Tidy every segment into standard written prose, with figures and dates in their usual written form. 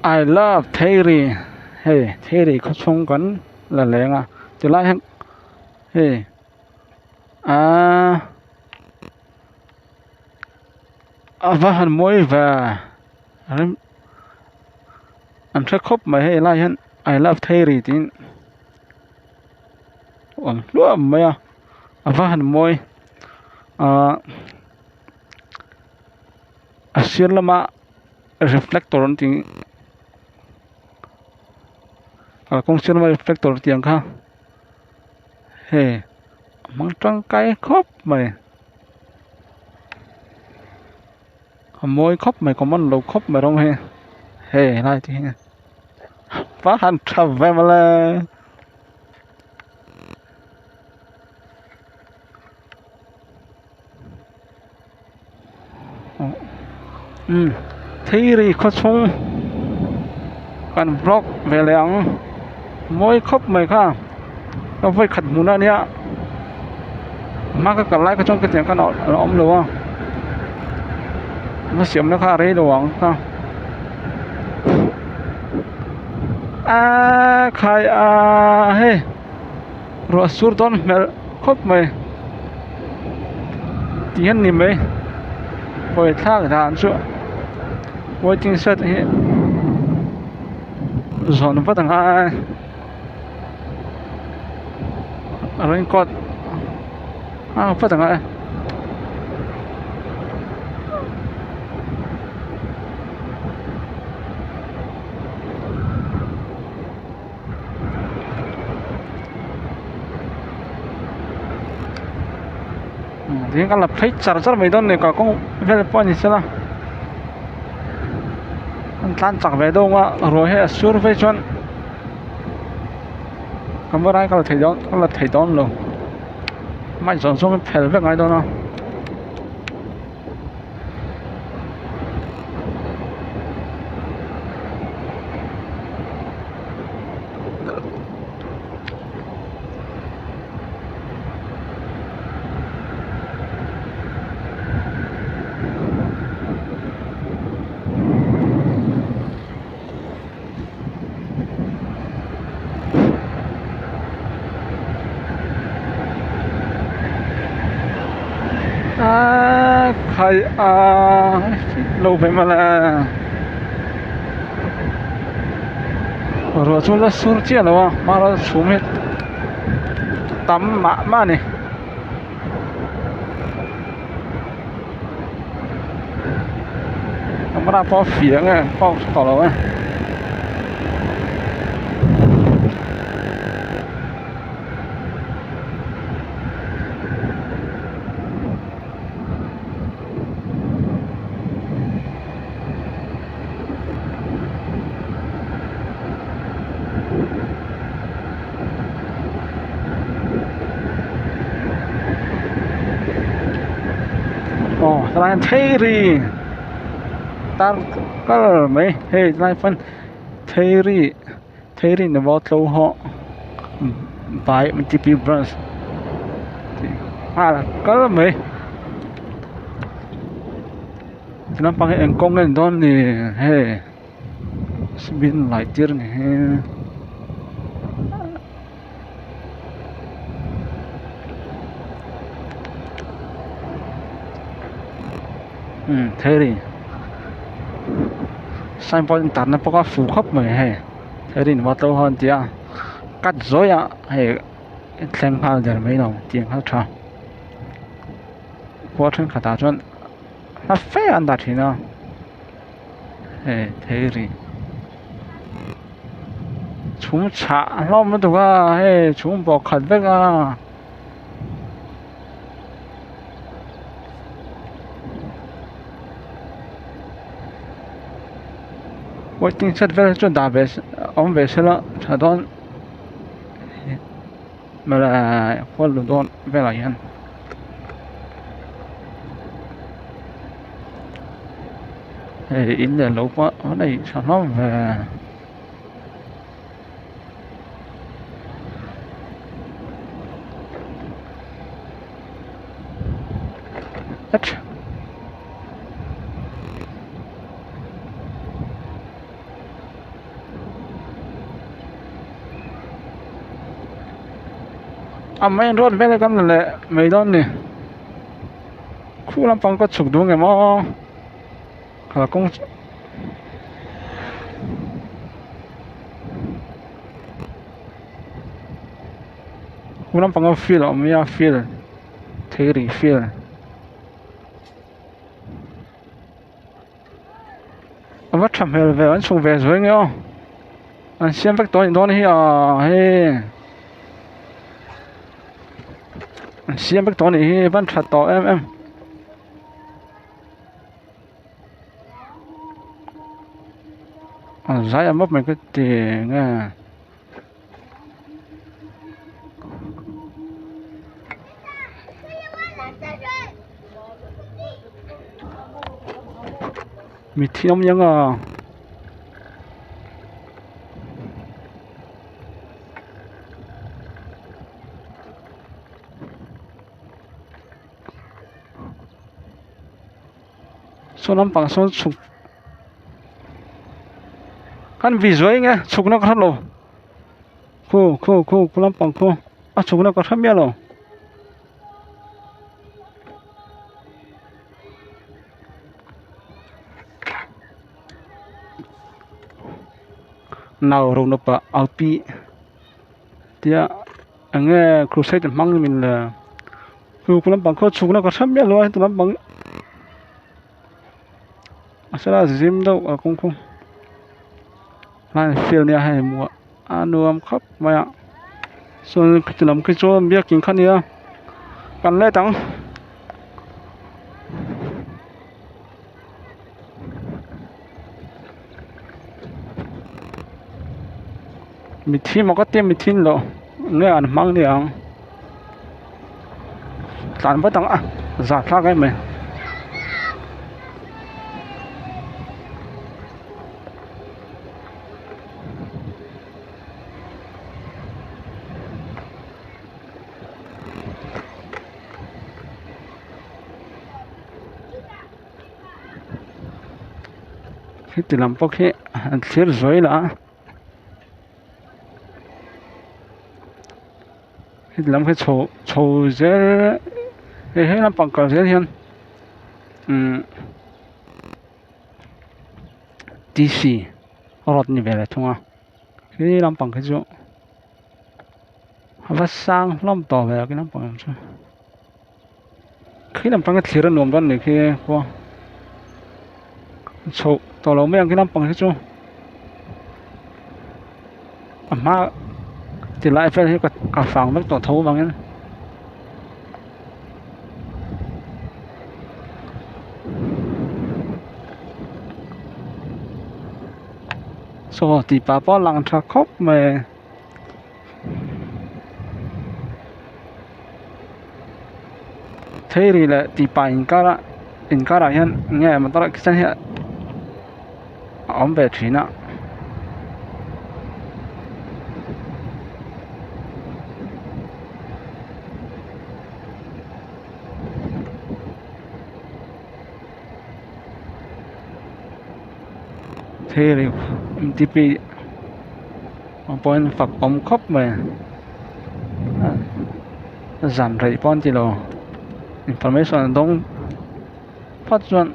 I love theiri hei theiri khawchhung kan la leng a tilai hian hei aaa a va han mawi ve rem an hre khawp mai hei helai hian I love theiri tiin awm hluam mai a a va han mawi ahh a sir lama reflector an tih kalkawng sir lama reflector tih ang kha hei a hmang tangkai khawp mai a mawi khawp mai common lo khawp mai rawng hi hei helai te hi va han tha ve mawle. Umm theiri khawchhung kan vlog ve leh ang mawi khawp mai kha ka vawi khat hmuhna ania hma ka kal lai kha chuan ka tiang khan a awm lo a a siamna kha a rei lo ang kha aaa khai aaa hei. Ruah sur dawn hmel khawp mai ti hian ni mai hawi thlak dan chu waiting shed hi zawn vat a ngai raincoat a vat a ngai. Ding ka la phei char char mai dawn a ni kalkawng vel pawh a ni sela an tlan chak ve deuh ang a ruah hi a sur phei chuan camera hi ka la thei dawn ka la thei dawn lo mic zawng zawng hi phel vek ngai dawn a. Aaa khai a lo ve mawle ruah chu la sur chiah lo a hma ral chhum hi tam mah mah a ni. Camera pawh a fiah nge pawh a tha lo e. Aw helai hian theiri tar kar mai hei helai pawn theiri theiri ni maw tlo hawh by m t p branch tih nghal kar mai ti lampang hi eng kawng nge ni dawn ni hei. Bin lai tir ni hi umm theiri signboard in tarna pawh kha a fuh khawp mai hei theiri ni maw tlo ho an ti a cut zuai a hei thleng nghal der mai lo tih ang kha tha khua thenkhatah chuan hla fe an dah thin a. Hei theiri chhum chhah hlawm lutuk a hei chhum bawk khat vek a. Waiting shed vel hi chu dah ve awm ve sela tha dawn khawl lu dawn velah hian. Hei in leh lo pawh a neih tha hlawm ve. A main road vel hi kan la leh mai dawn ni khu lampang ka chhuk duh ngem aw kalkawng chu khu lampanga field a awm mai a field theiri field. A va tha hmel ve an chhung ve zuai nge aw an siam vek tawh a nih dawn hi aaa hei an siam vek tawh a nih hi a van tha tawh em em. A zai a mawp mai ka ti nge. Mitthi awm yang a. Saw lampang sawn chhuk kan vi zuai nge chhukna ka hre lo khu khu khu khu lampang khu a chhukna ka hre miah lo. Nau ro na pah au pi tia eng nge crusade hmang min le chu khu lampang khaw chhukna ka hre miah lo a heti lampang a sela zim deuh a kawng khu line field nia hei hmuh a nuam khawp mai a chuan khiti lam khi chu biakin kha nia kan let ang. Mitthi maw ka tia mitthi ni loh nge an hmang aniang tlan vat ang a zah thlak em mai. Heti lam pawh khi an thlir zuai lah a heti lam khi chho chho zel hei he lampang kal zel hian umm T C road a ni ve leh thung a he lampang khi chu a va sang hlawm tawh ve a khi lampang ang chu. Khi lampang hi thlir a nuam dawn a nih khi khua chhoh tawh lo mai ang khi lampang hi chu a hma ti lai vel hi ka fang vek tawh tho avangin saw tih pah pawh a lang tha khawp mai. Theiri leh tihpah inkar ah inkarah hian nge motor accident hi a awm ve thin a. Theiri M T P ang pawhin fak awm khawp mai zan rei pawh an ti lo information an dawng phawt chuan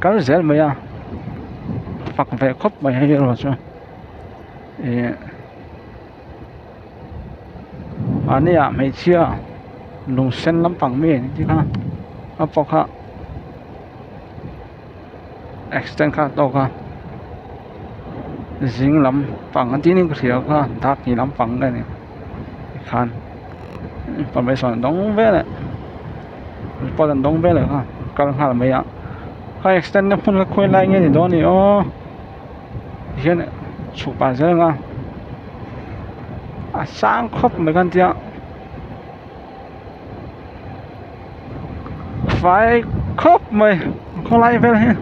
kal zel mai a fak ve khawp mai hei erawh chu ih mahnia hmeichhia lung sen lampang mi an tih kha a pawh kha. Accident kha a tawk a zing lam pang a tin in ka hria kha dark ni lam pang nge ni tikhan information an dawng vel eh report an dawng vel eh kha kal nghal mai a kha accident na hmun kha khawi lai nge ni dawn ni aw tihian chhuk pah zel ang a a sang khawp mai khan tia. Fai khawp mai khawlai vel hi.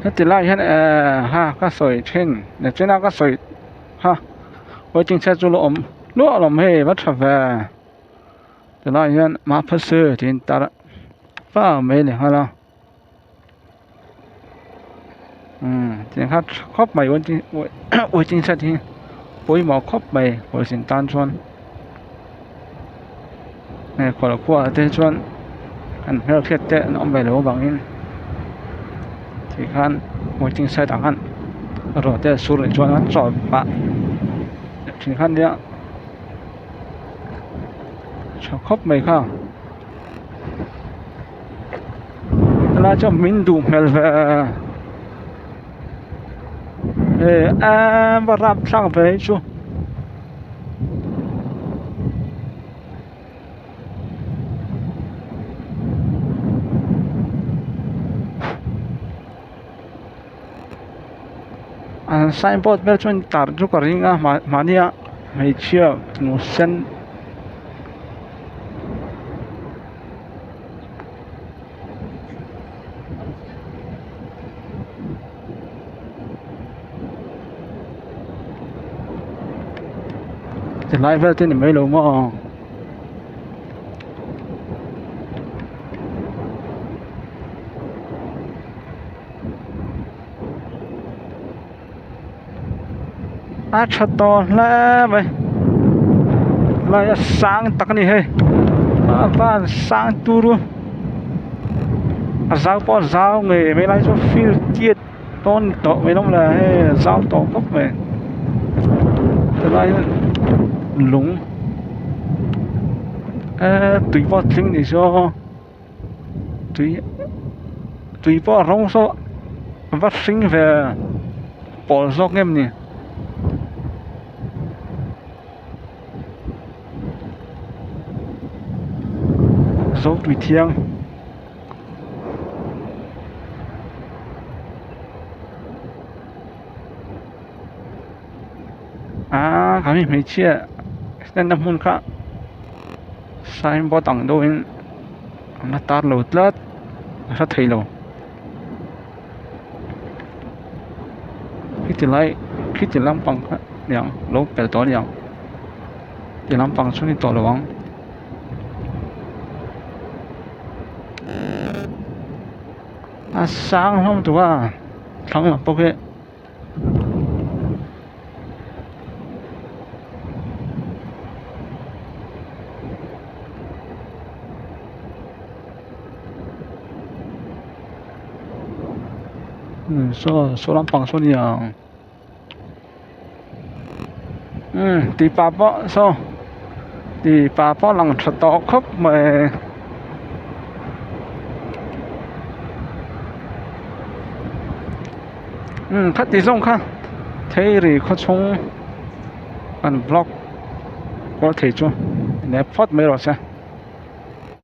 Heti lai hian ehh ha ka sawi thin nichina ka sawi kha waiting shed chu la awm luah lo mai hei va tha ve tilai hian mahphase tiin tar va mai a ni nghal a umm tiang kha tha khawp mai waiting shed hi pawimawh khawp mai kawlhsin tan chuan hei kawr khuaah te chuan an hmelhriat te an awm ve loh avangin tikhan waiting shed ah khan ruah te a sur leh chuan an chawl pah leh thin kha nia tha khawp mai kha helai chuan min duh hmel ve hei emm a rapthlak ve hi chu. An signboard vel chuan tar chu ka ring a mahnia hmeichhia nu sen Tilai vel te ni mai lo maw a tha tawh hle mai lai a sang tak a ni hei a van sang turu a zau pawh a zau ngei mai lai chu field tiat dawn tawh mai lawm le hei a zau tawh khawp mai tilai hian lung eee tui pawh a tling ni saw. Tui tui pawh a rawng saw a va hring ve pawl zawk em ni zo tui thiang. Aaa kan hmeichhia stand na hmun kha signboard ang deuhin an la tar lo tlat a hre thei lo khiti lai khiti lampang kha niang lo pel tawh aniang ti lampang chu ni tawh lo ang a sang hlawm tawh a thlang lam pawh khi. Saw saw lampang saw nia umm tih pah pawh saw tih pah pawh lang tha tawh khawp mai. Umm khati zawng kha theiri khaw chhung an vlog kual thei chu nep phawt mai rawh se.